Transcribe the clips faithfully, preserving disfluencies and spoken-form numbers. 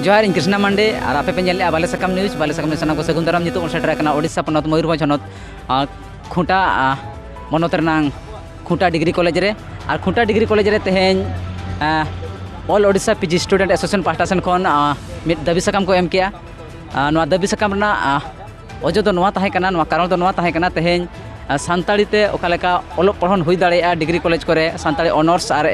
ᱡᱚᱦᱟᱨ, ᱤᱧ ᱠᱨᱤᱥᱱᱟ ᱢᱟᱱᱰᱮ ᱟᱨ ᱟᱯᱮ ᱯᱮ ᱧᱮᱞᱮᱫᱼᱟ ᱵᱟᱞᱮ ᱥᱟᱠᱟᱢ ᱱᱤᱭᱩᱡᱽ᱾ ᱵᱟᱞᱮ ᱥᱟᱠᱟᱢ ᱱᱤᱭᱩᱡᱽ ᱥᱟᱱᱟᱢ ᱠᱚ ᱥᱟᱹᱜᱩᱱ ᱫᱟᱨᱟᱢ᱾ ᱱᱤᱛᱚᱜ ᱵᱚᱱ ᱥᱮᱴᱮᱨ ᱟᱠᱟᱱᱟ ᱳᱰᱤᱥᱟ ᱯᱚᱱᱚᱛ ᱢᱚᱭᱩᱨᱵᱷᱚᱸᱡᱽ ᱦᱚᱱᱚᱛ, ᱟᱨ, ᱠᱷᱩᱸᱴᱟ, ᱟᱨ, ᱢᱚᱱᱚᱛ ᱨᱮᱱᱟᱝ ᱠᱷᱩᱸᱴᱟ ᱰᱤᱜᱽᱨᱤ ᱠᱚᱞᱮᱡᱽ ᱨᱮ᱾ ᱟᱨ ᱠᱷᱩᱸᱴᱟ ᱰᱤᱜᱽᱨᱤ ᱠᱚᱞᱮᱡᱽ ᱨᱮ ᱛᱮᱦᱮᱧ, ᱟᱨ, All Odisha PG Student Association ᱯᱟᱦᱴᱟ ᱥᱮᱱ ᱠᱷᱚᱱ, ᱟᱨ, ᱢᱤᱫ ᱫᱟᱹᱵᱤ ᱥᱟᱠᱟᱢ ᱠᱚ ᱮᱢ ᱠᱮᱜᱼᱟ᱾ ᱟᱨ ᱱᱚᱣᱟ ᱫᱟᱹᱵᱤ ᱥᱟᱠᱟᱢ ᱨᱮᱱᱟᱜ, ᱟᱨ, ᱚᱡᱮ ᱫᱚ ᱱᱚᱣᱟ ᱛᱟᱦᱮᱸ ᱠᱟᱱᱟ, ᱱᱚᱣᱟ ᱠᱟᱨᱚᱱ ᱫᱚ ᱱᱚᱣᱟ ᱛᱟᱦᱮᱸ ᱠᱟᱱᱟ, ᱛᱮᱦᱮᱧ, ᱟᱨ, ᱥᱟᱱᱛᱟᱲᱤ ᱛᱮ ᱚᱠᱟ ᱞᱮᱠᱟ ᱚᱞᱚᱜ ᱯᱚᱲᱦᱚᱱ ᱦᱩᱭ ᱫᱟᱲᱮᱭᱟᱜᱼᱟ ᱰᱤᱜᱽᱨᱤ ᱠᱚᱞᱮᱡᱽ ᱠᱚᱨᱮ, ᱥᱟᱱᱛᱟᱲᱤ ᱚᱱᱟᱨᱥ ᱟᱨ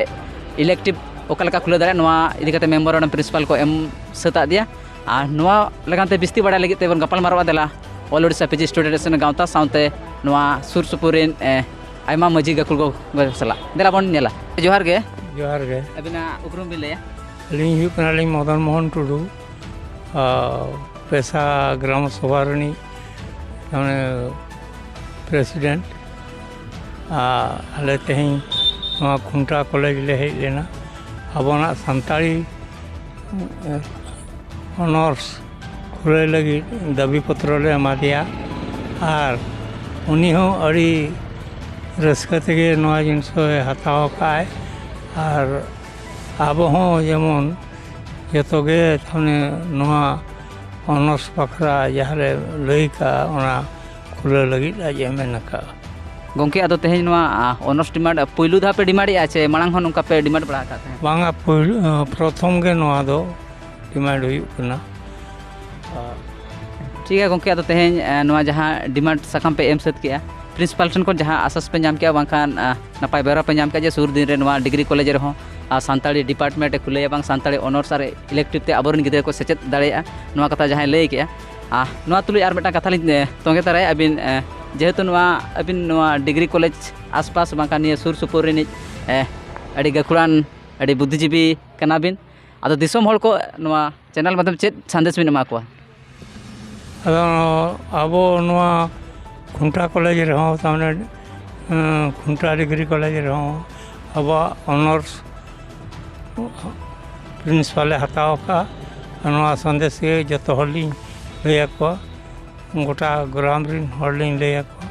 ᱤᱞᱮᱠᱴᱤᱵᱷ ᱚᱠᱟ ᱞᱮᱠᱟ ᱠᱷᱩᱞᱟᱹᱣ ᱫᱟᱲᱮᱭᱟᱜᱼᱟ, ᱱᱚᱣᱟ ᱤᱫᱤ ᱠᱟᱛᱮ ᱢᱮᱢᱳᱨᱮᱱᱰᱟᱢ ᱯᱨᱤᱱᱥᱤᱯᱟᱞ ᱠᱚ ᱮᱢ ᱥᱟᱹᱛ ᱟᱫᱮᱭᱟ᱾ ᱟᱨ ᱱᱚᱣᱟ ᱞᱟᱹᱜᱤᱫ ᱛᱮ ᱵᱤᱥᱛᱤ ᱵᱟᱲᱟᱭ ᱞᱟᱹᱜᱤᱫ ᱛᱮᱵᱚᱱ ᱜᱟᱯᱟᱞ ᱢᱟᱨᱟᱣᱟ᱾ ᱫᱮᱞᱟ, All Odisha PG Student Association ᱜᱟᱶᱛᱟ ᱥᱟᱶᱛᱮ ᱱᱚᱣᱟ ᱥᱩᱨ ᱥᱩᱯᱩᱨ ᱨᱮᱱ, ᱮ, ᱟᱭᱢᱟ ᱢᱟᱹᱡᱷᱤ ᱜᱟᱹᱠᱷᱩᱲ ᱠᱚ ᱥᱟᱞᱟᱜ ᱫᱮᱞᱟ ᱵᱚᱱ ᱧᱮᱞᱟ᱾ ᱡᱚᱦᱟᱨ ᱜᱮ᱾ ᱡᱚᱦᱟᱨ ᱜᱮ᱾ ᱟᱹᱵᱤᱱᱟᱜ ᱩᱯᱨᱩᱢ ᱵᱤᱱ ᱞᱟᱹᱭᱟ? ᱟᱹᱞᱤᱧ ᱦᱩᱭᱩᱜ ᱠᱟᱱᱟᱞᱤᱧ ᱢᱚᱫᱚᱱ ᱢᱳᱦᱚᱱ ᱴᱩᱰᱩ, ᱟᱨ ᱯᱮᱥᱟ ᱜᱨᱟᱢ ᱥᱚᱵᱷᱟ ᱨᱤᱱᱤᱡ, ᱢᱟᱱᱮ, ᱯᱨᱮᱥᱤᱰᱮᱱᱴ᱾ ᱟᱨ ᱟᱞᱮ ᱛᱮᱦᱮᱧ ᱱᱚᱣᱟ ᱠᱷᱩᱱᱴᱟ ᱠᱚᱞᱮᱡᱽ ᱞᱮ ᱦᱮᱡ ᱞᱮᱱᱟ᱾ ᱟᱵᱚᱱᱟᱜ ᱥᱟᱱᱛᱟᱲᱤ, ᱮ, ᱚᱱᱟᱨᱥ ᱠᱷᱩᱞᱟᱹᱣ ᱞᱟᱹᱜᱤᱫ ᱫᱟᱹᱵᱤ ᱯᱚᱛᱨᱚ ᱞᱮ ᱮᱢᱟ ᱫᱮᱭᱟ᱾ ᱟᱨ ᱩᱱᱤ ᱦᱚᱸ ᱟᱹᱰᱤ ᱨᱟᱹᱥᱠᱟᱹ ᱛᱮᱜᱮ ᱱᱚᱣᱟ ᱡᱤᱱᱤᱥ ᱫᱚᱭ ᱦᱟᱛᱟᱣ ᱟᱠᱟᱫᱼᱟᱭ᱾ ᱟᱨ ᱟᱵᱚ ᱦᱚᱸ ᱡᱮᱢᱚᱱ ᱡᱚᱛᱚ ᱜᱮ ᱛᱟᱦᱚᱞᱮ ᱱᱚᱣᱟ ᱚᱱᱟᱨᱥ ᱵᱟᱠᱷᱨᱟ ᱡᱟᱦᱟᱸ ᱞᱮ ᱞᱟᱹᱭ ᱠᱟᱜᱼᱟ, ᱚᱱᱟ ᱠᱷᱩᱞᱟᱹᱣ ᱞᱟᱹᱜᱤᱫ ᱟᱡ ᱮ ᱢᱮᱱ ᱟᱠᱟᱫᱼᱟ᱾ ᱜᱚᱢᱠᱮ, ᱟᱫᱚ ᱛᱮᱦᱮᱧ ᱱᱚᱣᱟ, ᱟ, ᱚᱱᱟᱨᱥ ᱰᱤᱢᱟᱱᱰ ᱯᱩᱭᱞᱩ ᱫᱷᱟᱣ ᱯᱮ ᱰᱤᱢᱟᱱᱰᱮᱜᱼᱟ ᱪᱮ ᱢᱟᱲᱟᱝ ᱦᱚᱸ ᱱᱚᱝᱠᱟ ᱯᱮ ᱰᱤᱢᱟᱱᱰ ᱵᱟᱲᱟ ᱟᱠᱟᱫ ᱛᱟᱦᱮᱸᱫ? ᱵᱟᱝᱟ, ᱯᱩᱭᱞᱩ, ᱟ, ᱯᱨᱚᱛᱷᱚᱢ ᱜᱮ ᱱᱚᱣᱟ ᱫᱚ ᱰᱤᱢᱟᱱᱰ ᱦᱩᱭᱩᱜ ᱠᱟᱱᱟ᱾ ᱟᱨ ᱴᱷᱤᱠ ᱜᱮᱭᱟ ᱜᱚᱢᱠᱮ, ᱟᱫᱚ ᱛᱮᱦᱮᱧ, ᱟ, ᱱᱚᱣᱟ ᱡᱟᱦᱟᱸ ᱰᱤᱢᱟᱱᱰ ᱥᱟᱠᱟᱢ ᱯᱮ ᱮᱢ ᱥᱟᱹᱛ ᱠᱮᱜᱼᱟ, ᱯᱨᱤᱱᱥᱤᱯᱟᱞ ᱴᱷᱮᱱ ᱠᱷᱚᱱ ᱡᱟᱦᱟᱸ ᱟᱥᱟᱥ ᱯᱮ ᱧᱟᱢ ᱠᱮᱜᱼᱟ, ᱵᱟᱝᱠᱷᱟᱱ, ᱟ, ᱱᱟᱯᱟᱭ ᱵᱮᱣᱨᱟ ᱯᱮ ᱧᱟᱢ ᱠᱮᱜᱼᱟ ᱡᱮ ᱥᱩᱨ ᱫᱤᱱ ᱨᱮ ᱱᱚᱣᱟ ᱰᱤᱜᱽᱨᱤ ᱠᱚᱞᱮᱡᱽ ᱨᱮᱦᱚᱸ, ᱟ, ᱥᱟᱱᱛᱟᱲᱤ ᱰᱤᱯᱟᱨᱴᱢᱮᱱᱴ ᱮ ᱠᱷᱩᱞᱟᱹᱭᱟ, ᱵᱟᱝ ᱥᱟᱱᱛᱟᱲᱤ ᱚᱱᱟᱨᱥ ᱟᱨ ᱤᱞᱮᱠᱴᱤᱵᱷ ᱛᱮ ᱟᱵᱚᱨᱮᱱ ᱜᱤᱫᱽᱨᱟᱹ ᱠᱚ ᱥᱮᱪᱮᱫ ᱫᱟᱲᱮᱭᱟᱜᱼᱟ, ᱱᱚᱣᱟ ᱠᱟᱛᱷᱟ ᱡᱟᱦᱟᱸᱭ ᱞᱟᱹᱭ ᱠᱮᱜᱼᱟ᱾ ᱟ, ᱱᱚᱣᱟ ᱛᱩᱞᱩᱡ ᱟᱨ ᱢᱤᱫᱴᱟᱝ ᱠᱟᱛᱷᱟ ᱞᱤᱧ, ᱮ, ᱛᱚᱸᱜᱮ ᱛᱟᱨᱟᱭᱟ᱾ ᱟᱹᱵᱤᱱ, ᱮ, ᱡᱮᱦᱮᱛᱩ ᱱᱚᱣᱟ ᱟᱹᱵᱤᱱ ᱱᱚᱣᱟ ᱰᱤᱜᱽᱨᱤ ᱠᱚᱞᱮᱡᱽ ᱟᱥᱯᱟᱥ ᱵᱟᱝᱠᱷᱟᱱ ᱱᱤᱭᱟᱹ ᱥᱩᱨ ᱥᱩᱯᱩᱨ ᱨᱤᱱᱤᱡ, ᱮ, ᱟᱹᱰᱤ ᱜᱟᱹᱠᱷᱩᱲᱟᱱ, ᱟᱹᱰᱤ ᱵᱩᱫᱽᱫᱷᱤᱡᱤᱵᱤ ᱠᱟᱱᱟ ᱵᱤᱱ᱾ ᱟᱫᱚ ᱫᱤᱥᱚᱢ ᱦᱚᱲ ᱠᱚ ᱱᱚᱣᱟ ᱪᱮᱱᱮᱞ ᱢᱟᱫᱽᱫᱷᱚᱢ ᱪᱮᱫ ᱥᱟᱸᱫᱮᱥ ᱵᱤᱱ ᱮᱢᱟ ᱠᱚᱣᱟ? ᱟᱫᱚ ᱟᱵᱚ ᱱᱚᱣᱟ ᱠᱷᱩᱱᱴᱟ ᱠᱚᱞᱮᱡᱽ ᱨᱮᱦᱚᱸ, ᱛᱟᱨᱢᱟᱱᱮ, ᱮᱸ, ᱠᱷᱩᱱᱴᱟ ᱰᱤᱜᱽᱨᱤ ᱠᱚᱞᱮᱡᱽ ᱨᱮᱦᱚᱸ ᱟᱵᱚᱣᱟᱜ ᱚᱱᱟᱨᱥ ᱯᱨᱤᱱᱥᱤᱯᱟᱞᱮ ᱦᱟᱛᱟᱣ ᱟᱠᱟᱫᱼᱟ᱾ ᱱᱚᱣᱟ ᱥᱟᱸᱫᱮᱥ ᱜᱮ ᱡᱚᱛᱚ ᱦᱚᱲ ᱞᱤᱧ ᱞᱟᱹᱭ ᱟᱠᱚᱣᱟ, ᱜᱚᱴᱟ ᱜᱨᱟᱢ ᱨᱮᱱ ᱦᱚᱲ ᱞᱤᱧ ᱞᱟᱹᱭ ᱟᱠᱚᱣᱟ᱾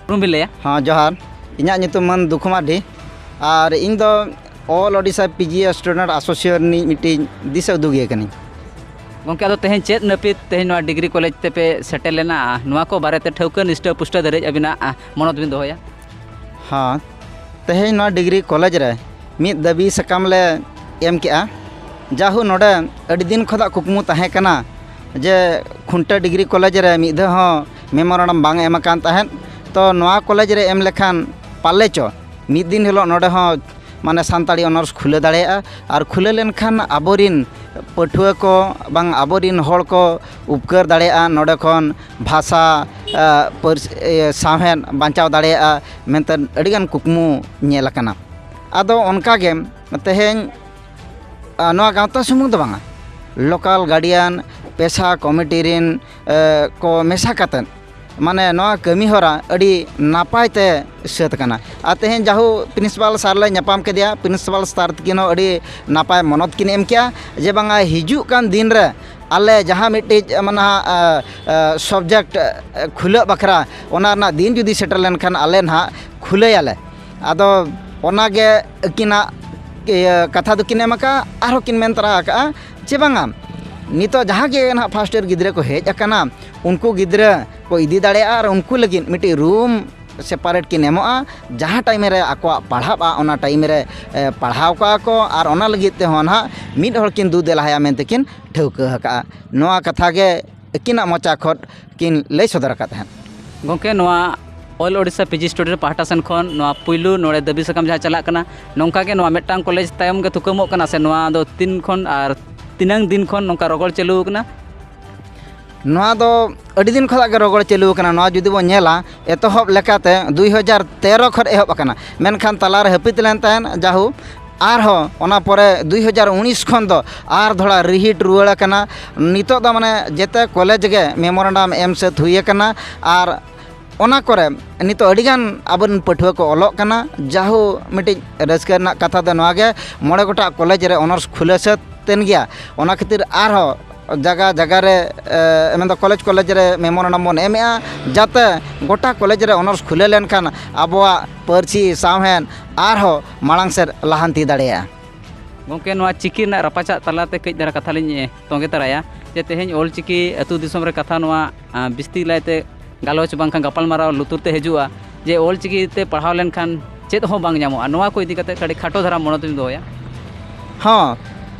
ᱩᱯᱨᱩᱢ ᱵᱤᱱ ᱞᱟᱹᱭᱟ? ᱦᱮᱸ, ᱡᱚᱦᱟᱨ᱾ ᱤᱧᱟᱹᱜ ᱧᱩᱛᱩᱢ ᱢᱟᱹᱱ ᱫᱩᱠᱷᱩ ᱢᱟᱨᱰᱤ, ᱟᱨ ᱤᱧ ᱫᱚ All Odisha PG Student Association ᱨᱤᱱᱤᱡ ᱢᱤᱫᱴᱤᱡ ᱫᱤᱥᱟᱹ ᱩᱫᱩᱜᱤᱭᱟᱹ ᱠᱟᱹᱱᱟᱹᱧ᱾ ᱜᱚᱢᱠᱮ, ᱟᱫᱚ ᱛᱮᱦᱮᱧ ᱪᱮᱫ ᱱᱟᱹᱯᱤᱛ ᱛᱮᱦᱮᱧ ᱱᱚᱣᱟ ᱰᱤᱜᱽᱨᱤ ᱠᱚᱞᱮᱡᱽ ᱛᱮᱯᱮ ᱥᱮᱴᱮᱨ ᱞᱮᱱᱟ? ᱱᱚᱣᱟ ᱠᱚ ᱵᱟᱨᱮᱛᱮ ᱴᱷᱟᱹᱣᱠᱟᱹ ᱱᱤᱥᱴᱟᱹ ᱯᱩᱥᱴᱟᱹ ᱫᱷᱟᱹᱨᱤᱡ ᱟᱹᱵᱤᱱᱟᱜ, ᱟ, ᱢᱚᱱᱚᱛ ᱵᱤᱱ ᱫᱚᱦᱚᱭᱟ? ᱦᱮᱸ, ᱛᱮᱦᱮᱧ ᱱᱚᱣᱟ ᱰᱤᱜᱽᱨᱤ ᱠᱚᱞᱮᱡᱽ ᱨᱮ ᱢᱤᱫ ᱫᱟᱹᱵᱤ ᱥᱟᱠᱟᱢ ᱞᱮ ᱮᱢ ᱠᱮᱜᱼᱟ᱾ ᱡᱟᱦᱳ, ᱱᱚᱰᱮ ᱟᱹᱰᱤ ᱫᱤᱱ ᱠᱷᱚᱱᱟᱜ ᱠᱩᱠᱢᱩ ᱛᱟᱦᱮᱸ ᱠᱟᱱᱟ ᱡᱮ ᱠᱷᱩᱱᱴᱟᱹ ᱰᱤᱜᱽᱨᱤ ᱠᱚᱞᱮᱡᱽ ᱨᱮ ᱢᱤᱫ ᱫᱷᱟᱣ ᱦᱚᱸ ᱢᱮᱢᱳᱨᱟᱱᱰᱟᱢ ᱵᱟᱝ ᱮᱢ ᱟᱠᱟᱱ ᱛᱟᱦᱮᱸᱫ᱾ ᱛᱚ, ᱱᱚᱣᱟ ᱠᱚᱞᱮᱡᱽ ᱨᱮ ᱮᱢ ᱞᱮᱠᱷᱟᱱ ᱯᱟᱞᱮ ᱪᱚ ᱢᱤᱫ ᱫᱤᱱ ᱦᱤᱞᱳᱜ ᱱᱚᱰᱮ ᱦᱚᱸ ᱢᱟᱱᱮ ᱥᱟᱱᱛᱟᱲᱤ ᱚᱱᱟᱨᱥ ᱠᱷᱩᱞᱟᱹ ᱫᱟᱲᱮᱭᱟᱜᱼᱟ᱾ ᱟᱨ ᱠᱷᱩᱞᱟᱹ ᱞᱮᱱᱠᱷᱟᱱ ᱟᱵᱚᱨᱤᱱ ᱯᱟᱹᱴᱷᱩᱣᱟᱹ ᱠᱚ ᱵᱟᱝ ᱟᱵᱚᱨᱤᱱ ᱦᱚᱲ ᱠᱚ ᱩᱯᱠᱟᱹᱨ ᱫᱟᱲᱮᱭᱟᱜᱼᱟ, ᱱᱚᱰᱮ ᱠᱷᱚᱱ ᱵᱷᱟᱥᱟ, ᱟ, ᱯᱟᱹᱨᱥ-, ᱤᱭᱟᱹ, ᱥᱟᱶᱦᱮᱫ ᱵᱟᱧᱪᱟᱣ ᱫᱟᱲᱮᱭᱟᱜᱼᱟ ᱢᱮᱱᱛᱮ ᱟᱹᱰᱤᱜᱟᱱ ᱠᱩᱠᱢᱩ ᱧᱮᱞ ᱟᱠᱟᱱᱟ᱾ ᱟᱫᱚ ᱚᱱᱠᱟᱜᱮ ᱛᱮᱦᱮᱧ, ᱟ, ᱱᱚᱣᱟ ᱜᱟᱶᱛᱟ ᱥᱩᱢᱩᱝ ᱫᱚ ᱵᱟᱝᱟ, ᱞᱳᱠᱟᱞ ᱜᱟᱨᱰᱤᱭᱟᱱ, ᱯᱮᱥᱟ ᱠᱚᱢᱤᱴᱤ ᱨᱤᱱ, ᱮ, ᱠᱚ ᱢᱮᱥᱟ ᱠᱟᱛᱮᱫ ᱢᱟᱱᱮ ᱱᱚᱣᱟ ᱠᱟᱹᱢᱤ ᱦᱚᱨᱟ ᱟᱹᱰᱤ ᱱᱟᱯᱟᱭ ᱛᱮ ᱥᱟᱹᱛ ᱟᱠᱟᱱᱟ᱾ ᱟᱨ ᱛᱮᱦᱮᱧ ᱡᱟᱦᱳ ᱯᱨᱤᱱᱥᱤᱯᱟᱞ ᱥᱟᱨ ᱞᱮ ᱧᱟᱯᱟᱢ ᱠᱮᱫᱮᱭᱟ, ᱯᱨᱤᱱᱥᱤᱯᱟᱞ ᱥᱟᱨ ᱛᱟᱹᱠᱤᱱ ᱦᱚᱸ ᱟᱹᱰᱤ ᱱᱟᱯᱟᱭ ᱢᱚᱱᱚᱛ ᱠᱤᱱ ᱮᱢ ᱠᱮᱜᱼᱟ ᱡᱮ ᱵᱟᱝᱟ ᱦᱤᱡᱩᱜ ᱠᱟᱱ ᱫᱤᱱ ᱨᱮ ᱟᱞᱮ ᱡᱟᱦᱟᱸ ᱢᱤᱫᱴᱤᱡ ᱢᱟᱱᱮ ᱦᱟᱸᱜ, ᱟ, ᱟ, ᱥᱟᱵᱡᱮᱠᱴ, ᱟ, ᱠᱷᱩᱞᱟᱹᱜ ᱵᱟᱠᱷᱨᱟ ᱚᱱᱟ ᱨᱮᱱᱟᱜ ᱫᱤᱱ ᱡᱩᱫᱤ ᱥᱮᱴᱮᱨ ᱞᱮᱱᱠᱷᱟᱱ ᱟᱞᱮ ᱱᱟᱦᱟᱜ ᱠᱷᱩᱞᱟᱹᱭᱟᱞᱮ᱾ ᱟᱫᱚ ᱚᱱᱟᱜᱮ ᱟᱹᱠᱤᱱᱟᱜ, ᱤᱭᱟᱹ, ᱠᱟᱛᱷᱟ ᱫᱚᱠᱤᱱ ᱮᱢ ᱟᱠᱟᱫᱼᱟ, ᱟᱨᱦᱚᱸ ᱠᱤᱱ ᱢᱮᱱ ᱛᱚᱨᱟ ᱟᱠᱟᱫᱼᱟ ᱡᱮ ᱵᱟᱝᱟ ᱱᱤᱛᱚᱜ ᱡᱟᱦᱟᱸ ᱜᱮ ᱱᱟᱦᱟᱜ ᱯᱷᱟᱥᱴ ᱤᱭᱟᱨ ᱜᱤᱫᱽᱨᱟᱹ ᱠᱚ ᱦᱮᱡ ᱟᱠᱟᱱᱟ, ᱩᱱᱠᱩ ᱜᱤᱫᱽᱨᱟᱹ ᱠᱚ ᱤᱫᱤ ᱫᱟᱲᱮᱭᱟᱜᱼᱟ ᱟᱨ ᱩᱱᱠᱩ ᱞᱟᱹᱜᱤᱫ ᱢᱤᱫᱴᱤᱡ ᱨᱩᱢ ᱥᱮᱯᱟᱨᱮᱴ ᱠᱤᱱ ᱮᱢᱚᱜᱼᱟ, ᱡᱟᱦᱟᱸ ᱴᱟᱭᱤᱢ ᱨᱮ ᱟᱠᱚᱣᱟᱜ ᱯᱟᱲᱦᱟᱜᱼᱟ ᱚᱱᱟ ᱴᱟᱭᱤᱢ ᱨᱮ, ᱮ, ᱯᱟᱲᱦᱟᱣ ᱠᱚᱣᱟ ᱠᱚ ᱟᱨ ᱚᱱᱟ ᱞᱟᱹᱜᱤᱫ ᱛᱮᱦᱚᱸ ᱱᱟᱦᱟᱜ ᱢᱤᱫ ᱦᱚᱲ ᱠᱤᱱ ᱫᱩ ᱫᱮᱞᱟᱦᱟᱭᱟ ᱢᱮᱱᱛᱮ ᱠᱤᱱ ᱴᱷᱟᱹᱣᱠᱟᱹ ᱟᱠᱟᱫᱼᱟ᱾ ᱱᱚᱣᱟ ᱠᱟᱛᱷᱟ ᱜᱮ ᱟᱹᱠᱤᱱᱟᱜ ᱢᱚᱪᱟ ᱠᱷᱚᱱ ᱠᱤᱱ ᱞᱟᱹᱭ ᱥᱚᱫᱚᱨ ᱟᱠᱟᱫ ᱛᱟᱦᱮᱸᱫ᱾ ᱜᱚᱢᱠᱮ, ᱱᱚᱣᱟ All Odisha P G Student ᱯᱟᱦᱴᱟ ᱥᱮᱱ ᱠᱷᱚᱱ ᱱᱚᱣᱟ ᱯᱩᱭᱞᱩ ᱱᱚᱰᱮ ᱫᱟᱹᱵᱤ ᱥᱟᱠᱟᱢ ᱡᱟᱦᱟᱸ ᱪᱟᱞᱟᱜ ᱠᱟᱱᱟ, ᱱᱚᱝᱠᱟ ᱜᱮ ᱱᱚᱣᱟ ᱢᱤᱫᱴᱟᱝ ᱠᱚᱞᱮᱡᱽ ᱛᱟᱭᱚᱢ ᱜᱮ ᱛᱷᱩᱠᱟᱹᱢᱚᱜ ᱠᱟᱱᱟ ᱥᱮ ᱱᱚᱣᱟ ᱫᱚ ᱛᱤᱱ ᱠᱷᱚᱱ ᱟᱨ ᱛᱤᱱᱟᱹᱝ ᱫᱤᱱ ᱠᱷᱚᱱ ᱱᱚᱝᱠᱟ ᱨᱚᱜᱚᱲ ᱪᱟᱹᱞᱩ ᱟᱠᱟᱱᱟ? ᱱᱚᱣᱟ ᱫᱚ ᱟᱹᱰᱤ ᱫᱤᱱ ᱠᱷᱚᱱᱟᱜ ᱜᱮ ᱨᱚᱜᱚᱲ ᱪᱟᱹᱞᱩ ᱟᱠᱟᱱᱟ᱾ ᱱᱚᱣᱟ ᱡᱩᱫᱤ ᱵᱚᱱ ᱧᱮᱞᱟ, ᱮᱛᱚᱦᱚᱵ ᱞᱮᱠᱟᱛᱮ ᱫᱩᱭ ᱦᱟᱡᱟᱨ ᱛᱮᱨᱚ ᱠᱷᱚᱱ ᱮᱦᱚᱵ ᱟᱠᱟᱱᱟ, ᱢᱮᱱᱠᱷᱟᱱ ᱛᱟᱞᱟᱨᱮ ᱦᱟᱹᱯᱤᱫ ᱞᱮᱱ ᱛᱟᱦᱮᱸᱫ᱾ ᱡᱟᱦᱳ, ᱟᱨᱦᱚᱸ ᱚᱱᱟ ᱯᱚᱨᱮ ᱫᱩᱭ ᱦᱟᱡᱟᱨ ᱩᱱᱤᱥ ᱠᱷᱚᱱ ᱫᱚ ᱟᱨ ᱛᱷᱚᱲᱟ ᱨᱤᱦᱤᱴ ᱨᱩᱣᱟᱹᱲ ᱟᱠᱟᱱᱟ᱾ ᱱᱤᱛᱚᱜ ᱫᱚ ᱢᱟᱱᱮ ᱡᱮᱛᱮ ᱠᱚᱞᱮᱡᱽ ᱜᱮ ᱢᱮᱢᱳᱨᱮᱱᱰᱟᱢ ᱮᱢ ᱥᱟᱹᱛ ᱦᱩᱭ ᱟᱠᱟᱱᱟ᱾ ᱟᱨ ᱚᱱᱟ ᱠᱚᱨᱮ ᱱᱤᱛᱚᱜ ᱟᱹᱰᱤᱜᱟᱱ ᱟᱵᱚᱨᱮᱱ ᱯᱟᱹᱴᱷᱩᱣᱟᱹ ᱠᱚ ᱚᱞᱚᱜ ᱠᱟᱱᱟ᱾ ᱡᱟᱦᱳ, ᱢᱤᱫᱴᱤᱡ ᱨᱟᱹᱥᱠᱟᱹ ᱨᱮᱱᱟᱜ ᱠᱟᱛᱷᱟ ᱫᱚ ᱱᱚᱣᱟ ᱜᱮ, ᱢᱚᱬᱮ ᱜᱚᱴᱟᱝ ᱠᱚᱞᱮᱡᱽ ᱨᱮ ᱚᱱᱟᱨᱥ ᱠᱷᱩᱞᱟᱹ ᱥᱟᱹᱛ ᱮᱱ ᱜᱮᱭᱟ᱾ ᱚᱱᱟ ᱠᱷᱟᱹᱛᱤᱨ ᱟᱨᱦᱚᱸ ᱡᱟᱭᱜᱟ ᱡᱟᱭᱜᱟ ᱨᱮ, ᱮ, ᱢᱮᱱᱫᱚ ᱠᱚᱞᱮᱡᱽ ᱠᱚᱞᱮᱡᱽ ᱨᱮ ᱢᱮᱢᱳᱨᱮᱱᱰᱟᱢ ᱵᱚᱱ ᱮᱢᱮᱜᱼᱟ, ᱡᱟᱛᱮ ᱜᱚᱴᱟ ᱠᱚᱞᱮᱡᱽ ᱨᱮ ᱚᱱᱟᱨᱥ ᱠᱷᱩᱞᱟᱹ ᱞᱮᱱᱠᱷᱟᱱ ᱟᱵᱚᱣᱟᱜ ᱯᱟᱹᱨᱥᱤ ᱥᱟᱶᱦᱮᱫ ᱟᱨᱦᱚᱸ ᱢᱟᱲᱟᱝ ᱥᱮᱫ ᱞᱟᱦᱟᱱᱛᱤ ᱫᱟᱲᱮᱭᱟᱜᱼᱟ᱾ ᱜᱚᱢᱠᱮ, ᱱᱚᱣᱟ ᱪᱤᱠᱤ ᱨᱮᱱᱟᱜ ᱨᱟᱯᱟᱪᱟᱜ ᱛᱟᱞᱟᱛᱮ ᱠᱟᱹᱡ ᱫᱷᱟᱨᱟ ᱠᱟᱛᱷᱟ ᱞᱤᱧ, ᱮ, ᱛᱚᱸᱜᱮ ᱛᱟᱨᱟᱭᱟ, ᱡᱮ ᱛᱮᱦᱮᱧ ᱚᱞ ᱪᱤᱠᱤ ᱟᱹᱛᱩ ᱫᱤᱥᱚᱢ ᱨᱮ ᱠᱟᱛᱷᱟ ᱱᱚᱣᱟ, ᱟ, ᱵᱤᱥᱛᱤ ᱞᱟᱭᱛᱮ ᱜᱟᱞᱚᱪ ᱵᱟᱝᱠᱷᱟᱱ ᱜᱟᱯᱟᱞᱢᱟᱨᱟᱣ ᱞᱩᱛᱩᱨ ᱛᱮ ᱦᱤᱡᱩᱜᱼᱟ, ᱡᱮ ᱚᱞ ᱪᱤᱠᱤ ᱛᱮ ᱯᱟᱲᱦᱟᱣ ᱞᱮᱱᱠᱷᱟᱱ ᱪᱮᱫ ᱦᱚᱸ ᱵᱟᱝ ᱧᱟᱢᱚᱜᱼᱟ᱾ ᱱᱚᱣᱟ ᱠᱚ ᱤᱫᱤ ᱠᱟᱛᱮ ᱠᱟᱹᱴᱤᱡ ᱠᱷᱟᱴᱚ ᱫᱷᱟᱨᱟ ᱢᱚᱱᱮ ᱛᱮᱧ ᱫᱚᱦᱚᱭᱟ᱾ ᱦᱚᱸ,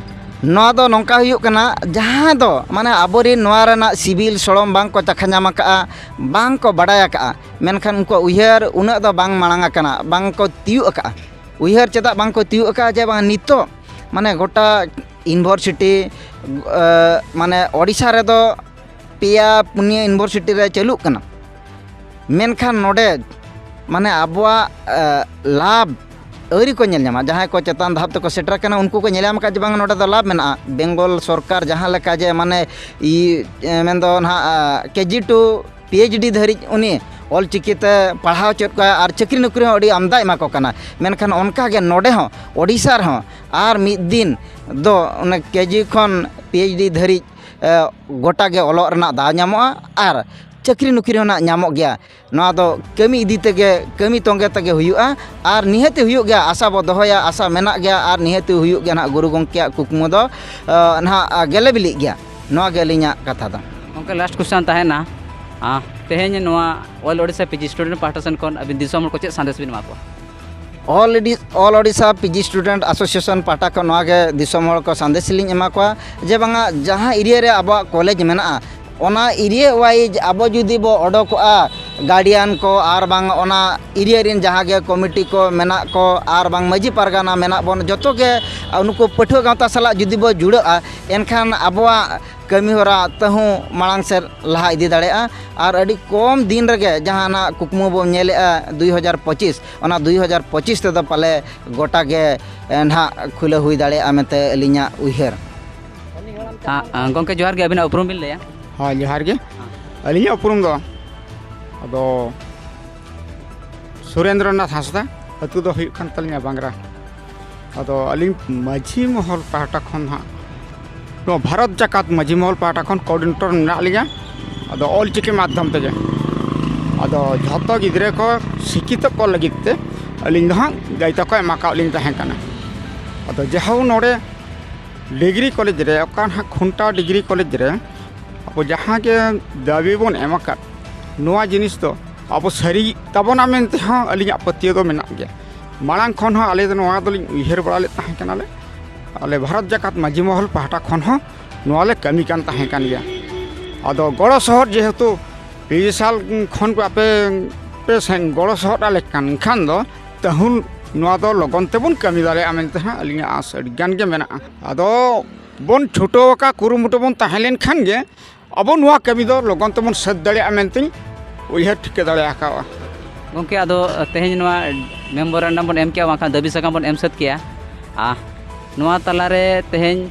ᱱᱚᱣᱟ ᱫᱚ ᱱᱚᱝᱠᱟ ᱦᱩᱭᱩᱜ ᱠᱟᱱᱟ, ᱡᱟᱦᱟᱸ ᱫᱚ ᱢᱟᱱᱮ ᱟᱵᱚᱨᱮᱱ ᱱᱚᱣᱟ ᱨᱮᱱᱟᱜ ᱥᱤᱵᱤᱞ ᱥᱚᱲᱚᱢ ᱵᱟᱝ ᱠᱚ ᱪᱟᱠᱷᱟ ᱧᱟᱢ ᱟᱠᱟᱫᱼᱟ, ᱵᱟᱝ ᱠᱚ ᱵᱟᱰᱟᱭ ᱟᱠᱟᱫᱼᱟ, ᱢᱮᱱᱠᱷᱟᱱ ᱩᱱᱠᱩᱣᱟᱜ ᱩᱭᱦᱟᱹᱨ ᱩᱱᱟᱹᱜ ᱫᱚ ᱵᱟᱝ ᱢᱟᱲᱟᱝ ᱟᱠᱟᱱᱟ, ᱵᱟᱝ ᱠᱚ ᱛᱤᱭᱳᱜ ᱟᱠᱟᱫᱼᱟ᱾ ᱩᱭᱦᱟᱹᱨ ᱪᱮᱫᱟᱜ ᱵᱟᱝ ᱠᱚ ᱛᱤᱭᱳᱜ ᱟᱠᱟᱫᱼᱟ ᱡᱮ ᱵᱟᱝ ᱱᱤᱛᱚᱜ ᱢᱟᱱᱮ ᱜᱚᱴᱟ ᱤᱭᱩᱱᱤᱵᱷᱟᱨᱥᱤᱴᱤ, ᱮ, ᱢᱟᱱᱮ ᱳᱰᱤᱥᱟ ᱨᱮᱫᱚ ᱯᱮᱭᱟ ᱯᱩᱱᱭᱟᱹ ᱤᱭᱩᱱᱤᱵᱷᱟᱨᱥᱤᱴᱤ ᱨᱮ ᱪᱟᱹᱞᱩᱜ ᱠᱟᱱᱟ, ᱢᱮᱱᱠᱷᱟᱱ ᱱᱚᱰᱮ ᱢᱟᱱᱮ ᱟᱵᱚᱣᱟᱜ, ᱮ, ᱞᱟᱵᱷ ᱟᱹᱣᱨᱤ ᱠᱚ ᱧᱮᱞ ᱧᱟᱢᱟ᱾ ᱡᱟᱦᱟᱸᱭ ᱠᱚ ᱪᱮᱛᱟᱱ ᱫᱷᱟᱯ ᱛᱮᱠᱚ ᱥᱮᱴᱮᱨ ᱠᱟᱱᱟ, ᱩᱱᱠᱩ ᱠᱚ ᱧᱮᱞ ᱧᱟᱢ ᱟᱠᱟᱫ ᱡᱮ ᱵᱟᱝ ᱱᱚᱰᱮ ᱫᱚ ᱞᱟᱵᱷ ᱢᱮᱱᱟᱜᱼᱟ᱾ ᱵᱮᱝᱜᱚᱞ ᱥᱚᱨᱠᱟᱨ ᱡᱟᱦᱟᱸ ᱞᱮᱠᱟ ᱡᱮ ᱢᱟᱱᱮ ᱤ-, ᱮ, ᱢᱮᱱᱫᱚ ᱱᱟᱦᱟᱜ, ᱟ, ᱠᱮ ᱡᱤ ᱴᱩ ᱯᱤ ᱮᱭᱤᱪ ᱰᱤ ᱫᱷᱟᱹᱨᱤᱡ ᱩᱱᱤ ᱚᱞ ᱪᱤᱠᱤ ᱛᱮ ᱯᱟᱲᱦᱟᱣ ᱦᱚᱪᱚᱭᱮᱫ ᱠᱚᱣᱟ ᱟᱨ ᱪᱟᱹᱠᱨᱤ ᱱᱚᱠᱨᱤ ᱦᱚᱸ ᱟᱹᱰᱤ ᱟᱢᱫᱟ ᱮᱢᱟ ᱠᱚ ᱠᱟᱱᱟ᱾ ᱢᱮᱱᱠᱷᱟᱱ ᱚᱱᱠᱟ ᱜᱮ ᱱᱚᱰᱮ ᱦᱚᱸ ᱳᱰᱤᱥᱟ ᱨᱮᱦᱚᱸ ᱟᱨ ᱢᱤᱫ ᱫᱤᱱ ᱫᱚ ᱚᱱᱟ ᱠᱮ ᱡᱤ ᱠᱷᱚᱱ ᱯᱤ ᱮᱭᱤᱪ ᱰᱤ ᱫᱷᱟᱹᱨᱤᱡ, ᱮ, ᱜᱚᱴᱟ ᱜᱮ ᱚᱞᱚᱜ ᱨᱮᱱᱟᱜ ᱫᱟᱣ ᱧᱟᱢᱚᱜᱼᱟ ᱟᱨ ᱪᱟᱹᱠᱨᱤ ᱱᱚᱠᱨᱤ ᱦᱚᱸ ᱱᱟᱜ ᱧᱟᱢᱚᱜ ᱜᱮᱭᱟ᱾ ᱱᱚᱣᱟ ᱫᱚ ᱠᱟᱹᱢᱤ ᱤᱫᱤ ᱛᱮᱜᱮ, ᱠᱟᱹᱢᱤ ᱛᱚᱸᱜᱮ ᱛᱮᱜᱮ ᱦᱩᱭᱩᱜᱼᱟ ᱟᱨ ᱱᱤᱦᱟᱹᱛᱤ ᱦᱩᱭᱩᱜ ᱜᱮᱭᱟ, ᱟᱥᱟ ᱵᱚ ᱫᱚᱦᱚᱭᱟ, ᱟᱥᱟ ᱢᱮᱱᱟᱜ ᱜᱮᱭᱟ ᱟᱨ ᱱᱤᱦᱟᱹᱛᱤ ᱦᱩᱭᱩᱜ ᱜᱮᱭᱟ ᱱᱟᱦᱟᱜ᱾ ᱜᱩᱨᱩ ᱜᱚᱢᱠᱮᱭᱟᱜ ᱠᱩᱠᱢᱩ ᱫᱚ, ᱮ, ᱱᱟᱦᱟᱜ ᱜᱮᱞᱮ ᱵᱤᱞᱤᱜ ᱜᱮᱭᱟ᱾ ᱱᱚᱣᱟ ᱜᱮ ᱟᱹᱞᱤᱧᱟᱜ ᱠᱟᱛᱷᱟ ᱫᱚ᱾ ᱜᱚᱢᱠᱮ, ᱞᱟᱥᱴ ᱠᱚᱥᱪᱟᱱ ᱛᱟᱦᱮᱱᱟ, ᱟ, ᱛᱮᱦᱮᱧ ᱱᱚᱣᱟ ᱚᱞ ᱳᱰᱤᱥᱟ ᱯᱤ ᱡᱤ ᱥᱴᱩᱰᱮᱱᱴ ᱯᱟᱦᱴᱟ ᱥᱮᱱ ᱠᱷᱚᱱ ᱟᱹᱵᱤᱱ ᱫᱤᱥᱚᱢ ᱦᱚᱲ ᱠᱚ ᱪᱮᱫ ᱥᱟᱸᱫᱮᱥ ᱵᱤᱱ ᱮᱢᱟ ᱠᱚᱣᱟ? ᱚᱞ ᱤᱰᱤ-, all Odisha P G student association ᱯᱟᱦᱴᱟ ᱠᱷᱚᱱ ᱱᱚᱣᱟ ᱜᱮ ᱫᱤᱥᱚᱢ ᱦᱚᱲ ᱠᱚ ᱥᱟᱸᱫᱮᱥ ᱞᱤᱧ ᱮᱢᱟ ᱠᱚᱣᱟ ᱡᱮ ᱵᱟᱝᱟ, ᱡᱟᱦᱟᱸ ᱮᱨᱤᱭᱟ ᱨᱮ ᱟᱵᱚᱣᱟᱜ ᱠᱚᱞᱮᱡᱽ ᱢᱮᱱᱟᱜᱼᱟ, ᱚᱱᱟ ᱮᱨᱤᱭᱟ ᱣᱟᱭᱤᱡᱽ ᱟᱵᱚ ᱡᱩᱫᱤ ᱵᱚ ᱚᱰᱚᱠᱚᱜᱼᱟ, ᱜᱟᱨᱰᱤᱭᱟᱱ ᱠᱚ ᱟᱨ ᱵᱟᱝ ᱚᱱᱟ ᱮᱨᱤᱭᱟ ᱨᱮᱱ ᱡᱟᱦᱟᱸ ᱜᱮ ᱠᱚᱢᱤᱴᱤ ᱠᱚ ᱢᱮᱱᱟᱜ ᱠᱚ ᱟᱨ ᱵᱟᱝ ᱢᱟᱹᱡᱷᱤ ᱯᱟᱨᱜᱟᱱᱟ ᱢᱮᱱᱟᱜ ᱵᱚᱱ, ᱡᱚᱛᱚ ᱜᱮ ᱱᱩᱠᱩ ᱯᱟᱹᱴᱷᱩᱣᱟᱹ ᱜᱟᱶᱛᱟ ᱥᱟᱞᱟᱜ ᱡᱩᱫᱤ ᱵᱚ ᱡᱩᱲᱟᱹᱜᱼᱟ, ᱮᱱᱠᱷᱟᱱ ᱟᱵᱚᱣᱟᱜ ᱠᱟᱹᱢᱤ ᱦᱚᱨᱟ ᱛᱟᱹᱦᱩᱸ ᱢᱟᱲᱟᱝ ᱥᱮᱫ ᱞᱟᱦᱟ ᱤᱫᱤ ᱫᱟᱲᱮᱭᱟᱜᱼᱟ᱾ ᱟᱨ ᱟᱹᱰᱤ ᱠᱚᱢ ᱫᱤᱱ ᱨᱮᱜᱮ ᱡᱟᱦᱟᱱᱟᱜ ᱠᱩᱠᱢᱩ ᱵᱚᱱ ᱧᱮᱞᱮᱜᱼᱟ ᱫᱩᱭ ᱦᱟᱡᱟᱨ ᱯᱚᱸᱪᱤᱥ, ᱚᱱᱟ ᱫᱩᱭ ᱦᱟᱡᱟᱨ ᱯᱚᱸᱪᱤᱥ ᱛᱮᱫᱚ ᱯᱟᱞᱮ ᱜᱚᱴᱟ ᱜᱮ, ᱮ, ᱱᱟᱦᱟᱜ ᱠᱷᱩᱞᱟᱹᱣ ᱦᱩᱭ ᱫᱟᱲᱮᱭᱟᱜᱼᱟ ᱢᱮᱱᱛᱮ ᱟᱹᱞᱤᱧᱟᱜ ᱩᱭᱦᱟᱹᱨ᱾ ᱦᱮᱸ, ᱜᱚᱢᱠᱮ ᱡᱚᱦᱟᱨ ᱜᱮ, ᱟᱹᱵᱤᱱᱟᱜ ᱩᱯᱨᱩᱢ ᱵᱤᱱ ᱞᱟᱹᱭᱟ? ᱦᱳᱭ, ᱡᱚᱦᱟᱨ ᱜᱮ᱾ ᱟᱹᱞᱤᱧᱟᱜ ᱩᱯᱨᱩᱢ ᱫᱚ ᱟᱫᱚ ᱥᱩᱨᱮᱱᱫᱨᱚᱱᱟᱛᱷ ᱦᱟᱸᱥᱫᱟ, ᱟᱹᱛᱩ ᱫᱚ ᱦᱩᱭᱩᱜ ᱠᱟᱱ ᱛᱟᱹᱞᱤᱧᱟ ᱵᱟᱝᱜᱽᱨᱟ᱾ ᱟᱫᱚ ᱟᱹᱞᱤᱧ ᱢᱟᱹᱡᱷᱤ ᱢᱚᱦᱚᱞ ᱯᱟᱦᱴᱟ ᱠᱷᱚᱱ ᱦᱟᱸᱜ, ᱱᱚᱣᱟ ᱵᱷᱟᱨᱚᱛ ᱡᱟᱠᱟᱛ ᱢᱟᱹᱡᱷᱤ ᱢᱚᱦᱚᱞ ᱯᱟᱦᱴᱟ ᱠᱷᱚᱱ ᱠᱳᱚᱨᱰᱤᱱᱮᱴᱚᱨ ᱢᱮᱱᱟᱜ ᱞᱤᱧᱟ᱾ ᱟᱫᱚ ᱚᱞ ᱪᱤᱠᱤ ᱢᱟᱫᱽᱫᱷᱚᱢ ᱛᱮᱜᱮ ᱟᱫᱚ ᱡᱷᱚᱛᱚ ᱜᱤᱫᱽᱨᱟᱹ ᱠᱚ ᱥᱤᱠᱠᱷᱤᱛᱚ ᱠᱚ ᱞᱟᱹᱜᱤᱫ ᱛᱮ ᱟᱹᱞᱤᱧ ᱫᱚ ᱦᱟᱸᱜ ᱫᱟᱭᱤᱛᱛᱚ ᱠᱚ ᱮᱢ ᱟᱠᱟᱫ ᱞᱤᱧ ᱛᱟᱦᱮᱸ ᱠᱟᱱᱟ᱾ ᱟᱫᱚ ᱡᱟᱦᱳ ᱱᱚᱰᱮ ᱰᱤᱜᱽᱨᱤ ᱠᱚᱞᱮᱡᱽ ᱨᱮ, ᱚᱠᱟ ᱱᱟᱦᱟᱜ ᱠᱷᱩᱱᱴᱟ ᱰᱤᱜᱽᱨᱤ ᱠᱚᱞᱮᱡᱽ ᱨᱮ ᱟᱵᱚ ᱡᱟᱦᱟᱸ ᱜᱮ ᱫᱟᱹᱵᱤ ᱵᱚᱱ ᱮᱢ ᱟᱠᱟᱫ, ᱱᱚᱣᱟ ᱡᱤᱱᱤᱥ ᱫᱚ ᱟᱵᱚ ᱥᱟᱹᱨᱤ ᱛᱟᱵᱚᱱᱟ ᱢᱮᱱᱛᱮ ᱦᱚᱸ ᱟᱹᱞᱤᱧᱟᱜ ᱯᱟᱹᱛᱭᱟᱹᱣ ᱫᱚ ᱢᱮᱱᱟᱜ ᱜᱮᱭᱟ᱾ ᱢᱟᱲᱟᱝ ᱠᱷᱚᱱ ᱦᱚᱸ ᱟᱞᱮ ᱫᱚ ᱱᱚᱣᱟ ᱫᱚᱞᱤᱧ ᱩᱭᱦᱟᱹᱨ ᱵᱟᱲᱟ ᱞᱮᱫ ᱛᱟᱦᱮᱸ ᱠᱟᱱᱟᱞᱮ, ᱟᱞᱮ ᱵᱷᱟᱨᱚᱛ ᱡᱟᱠᱟᱛ ᱢᱟᱹᱡᱷᱤ ᱢᱚᱦᱚᱞ ᱯᱟᱦᱴᱟ ᱠᱷᱚᱱ ᱦᱚᱸ ᱱᱚᱣᱟ ᱞᱮ ᱠᱟᱹᱢᱤ ᱠᱟᱱ ᱛᱟᱦᱮᱸ ᱠᱟᱱ ᱜᱮᱭᱟ᱾ ᱟᱫᱚ ᱜᱚᱲᱚ ᱥᱚᱦᱚᱫ ᱡᱮᱦᱮᱛᱩ ᱯᱮ ᱥᱟᱞ ᱠᱷᱚᱱ ᱯᱮ ᱟᱯᱮ ᱯᱮ ᱥᱮᱱ ᱜᱚᱲᱚ ᱥᱚᱦᱚᱫ ᱟᱞᱮ ᱠᱟᱱ ᱠᱷᱟᱱ ᱫᱚ ᱛᱟᱹᱦᱩᱞ ᱱᱚᱣᱟ ᱫᱚ ᱞᱚᱜᱚᱱ ᱛᱮᱵᱚᱱ ᱠᱟᱹᱢᱤ ᱫᱟᱲᱮᱭᱟᱜᱼᱟ ᱢᱮᱱᱛᱮ ᱦᱟᱸᱜ ᱟᱹᱞᱤᱧᱟᱜ ᱟᱸᱥ ᱟᱹᱰᱤ ᱜᱟᱱ ᱜᱮ ᱢᱮᱱᱟᱜᱼᱟ᱾ ᱟᱫᱚ ᱵᱚᱱ ᱪᱷᱩᱴᱟᱹᱣ ᱟᱠᱟ, ᱠᱩᱨᱩᱢᱩᱴᱩ ᱵᱚᱱ ᱛᱟᱦᱮᱸ ᱞᱮᱱ ᱠᱷᱟᱱ ᱜᱮ ᱟᱵᱚ ᱱᱚᱣᱟ ᱠᱟᱹᱢᱤ ᱫᱚ ᱞᱚᱜᱚᱱ ᱛᱮᱵᱚᱱ ᱥᱟᱹᱛ ᱫᱟᱲᱮᱭᱟᱜᱼᱟ ᱢᱮᱱᱛᱮᱧ ᱩᱭᱦᱟᱹᱨ ᱴᱷᱤᱠᱟᱹ ᱫᱟᱲᱮ ᱟᱠᱟᱫᱼᱟ᱾ ᱜᱚᱢᱠᱮ, ᱟᱫᱚ ᱛᱮᱦᱮᱧ ᱱᱚᱣᱟ ᱢᱮᱢᱳᱨᱮᱱᱰᱟᱢ ᱵᱚᱱ ᱮᱢ ᱠᱮᱜᱼᱟ, ᱵᱟᱝᱠᱷᱟᱱ ᱫᱟᱹᱵᱤ ᱥᱟᱠᱟᱢ ᱵᱚᱱ ᱮᱢ ᱥᱟᱹᱛ ᱠᱮᱜᱼᱟ᱾ ᱟᱨ ᱱᱚᱣᱟ ᱛᱟᱞᱟᱨᱮ ᱛᱮᱦᱮᱧ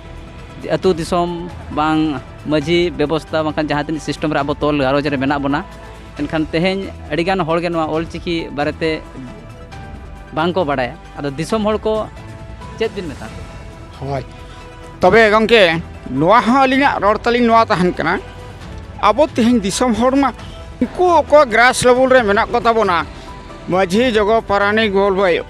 ᱟᱹᱛᱩ ᱫᱤᱥᱚᱢ ᱵᱟᱝ ᱢᱟᱹᱡᱷᱤ ᱵᱮᱵᱚᱥᱛᱷᱟ, ᱵᱟᱝᱠᱷᱟᱱ ᱡᱟᱦᱟᱸ ᱛᱤᱱᱟᱹᱜ ᱥᱤᱥᱴᱮᱢ ᱨᱮ ᱟᱵᱚ ᱛᱚᱞ ᱜᱷᱟᱨᱚᱸᱡᱽ ᱨᱮ ᱢᱮᱱᱟᱜ ᱵᱚᱱᱟ, ᱮᱱᱠᱷᱟᱱ ᱛᱮᱦᱮᱧ ᱟᱹᱰᱤᱜᱟᱱ ᱦᱚᱲᱜᱮ ᱱᱚᱣᱟ ᱚᱞᱪᱤᱠᱤ ᱵᱟᱨᱮᱛᱮ ᱵᱟᱝᱠᱚ ᱵᱟᱲᱟᱭᱟ᱾ ᱟᱫᱚ ᱫᱤᱥᱚᱢ ᱦᱚᱲ ᱠᱚ ᱪᱮᱫ ᱵᱤᱱ ᱢᱮᱛᱟ ᱠᱚᱣᱟ? ᱦᱳᱭ, ᱛᱚᱵᱮ ᱜᱚᱢᱠᱮ, ᱱᱚᱣᱟ ᱦᱚᱸ ᱟᱹᱞᱤᱧᱟᱜ ᱨᱚᱲ ᱛᱟᱹᱞᱤᱧ ᱱᱚᱣᱟ ᱛᱟᱦᱮᱱ ᱠᱟᱱᱟ, ᱟᱵᱚ ᱛᱮᱦᱮᱧ ᱫᱤᱥᱚᱢ ᱦᱚᱲ ᱢᱟ ᱩᱱᱠᱩ ᱚᱠᱚᱭ ᱜᱨᱟᱥ ᱞᱮᱵᱮᱞ ᱨᱮ ᱢᱮᱱᱟᱜ ᱠᱚ ᱛᱟᱵᱚᱱᱟ, ᱢᱟᱹᱡᱷᱤ, ᱡᱚᱜᱚ, ᱯᱟᱨᱟᱱᱤᱠ, ᱜᱳᱞ ᱵᱷᱟᱹᱭ,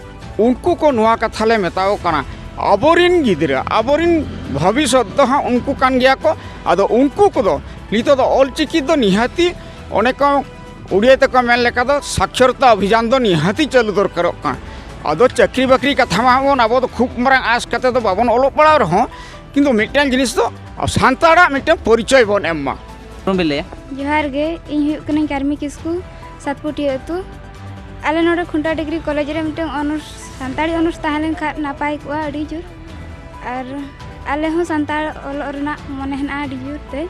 ᱩᱱᱠᱩ ᱠᱚ ᱱᱚᱣᱟ ᱠᱟᱛᱷᱟ ᱞᱮ ᱢᱮᱛᱟᱣ ᱠᱟᱱᱟ, ᱟᱵᱚᱨᱤᱱ ᱜᱤᱫᱽᱨᱟᱹ, ᱟᱵᱚᱨᱤᱱ ᱵᱷᱚᱵᱤᱥᱥᱚᱛ ᱫᱚ ᱦᱟᱸᱜ ᱩᱱᱠᱩ ᱠᱟᱱ ᱜᱮᱭᱟ ᱠᱚ᱾ ᱟᱫᱚ ᱩᱱᱠᱩ ᱠᱚᱫᱚ ᱱᱤᱛᱚᱜ ᱫᱚ ᱚᱞᱪᱤᱠᱤ ᱫᱚ ᱱᱤᱦᱟᱹᱛᱤ ᱚᱱᱮ ᱠᱚ ᱩᱲᱤᱭᱟ ᱛᱮᱠᱚ ᱢᱮᱱ ᱞᱮᱠᱟ ᱫᱚ ᱥᱟᱠᱷᱚᱨᱚᱛᱟ ᱚᱵᱷᱤᱡᱟᱱ ᱫᱚ ᱱᱤᱦᱟᱹᱛᱤ ᱪᱟᱹᱞᱩ ᱫᱚᱨᱠᱟᱨᱚᱜ ᱠᱟᱱᱟ᱾ ᱟᱫᱚ ᱪᱟᱹᱠᱨᱤ ᱵᱟᱹᱠᱨᱤ ᱠᱟᱛᱷᱟ ᱢᱟ ᱵᱚᱱ ᱟᱵᱚ ᱫᱚ ᱠᱷᱩᱵ ᱢᱟᱨᱟᱝ ᱟᱸᱥ ᱠᱟᱛᱮ ᱫᱚ ᱵᱟᱵᱚᱱ ᱚᱞᱚᱜ ᱯᱟᱲᱦᱟᱣ ᱨᱮᱦᱚᱸ, ᱠᱤᱱᱛᱩ ᱢᱤᱫᱴᱟᱝ ᱡᱤᱱᱤᱥ ᱫᱚ ᱥᱟᱱᱛᱟᱲᱟᱜ ᱢᱤᱫᱴᱟᱝ ᱯᱚᱨᱤᱪᱚᱭ ᱵᱚᱱ ᱮᱢ ᱢᱟ᱾ ᱡᱚᱦᱟᱨ ᱜᱮ᱾ ᱤᱧ ᱦᱩᱭᱩᱜ ᱠᱟᱹᱱᱟᱹᱧ ᱠᱟᱨᱢᱤ ᱠᱤᱥᱠᱩ, ᱥᱟᱛᱯᱩᱴᱤᱭᱟᱹ ᱟᱹᱛᱩ᱾ ᱟᱞᱮ ᱱᱚᱰᱮ ᱠᱷᱩᱱᱴᱟ ᱰᱤᱜᱽᱨᱤ ᱠᱚᱞᱮᱡᱽ ᱨᱮ ᱢᱤᱫᱴᱟᱝ ᱚᱱᱟᱨᱥ, ᱥᱟᱱᱛᱟᱲᱤ ᱚᱱᱟᱨᱥ ᱛᱟᱦᱮᱸ ᱞᱮᱱ ᱠᱷᱟᱱ ᱱᱟᱯᱟᱭ ᱠᱚᱜᱼᱟ ᱟᱹᱰᱤ ᱡᱳᱨ᱾ ᱟᱨ ᱟᱞᱮ ᱦᱚᱸ ᱥᱟᱱᱛᱟᱲ ᱚᱞᱚᱜ ᱨᱮᱱᱟᱜ ᱢᱚᱱᱮ ᱦᱮᱱᱟᱜᱼᱟ ᱟᱹᱰᱤ ᱡᱳᱨ ᱛᱮ᱾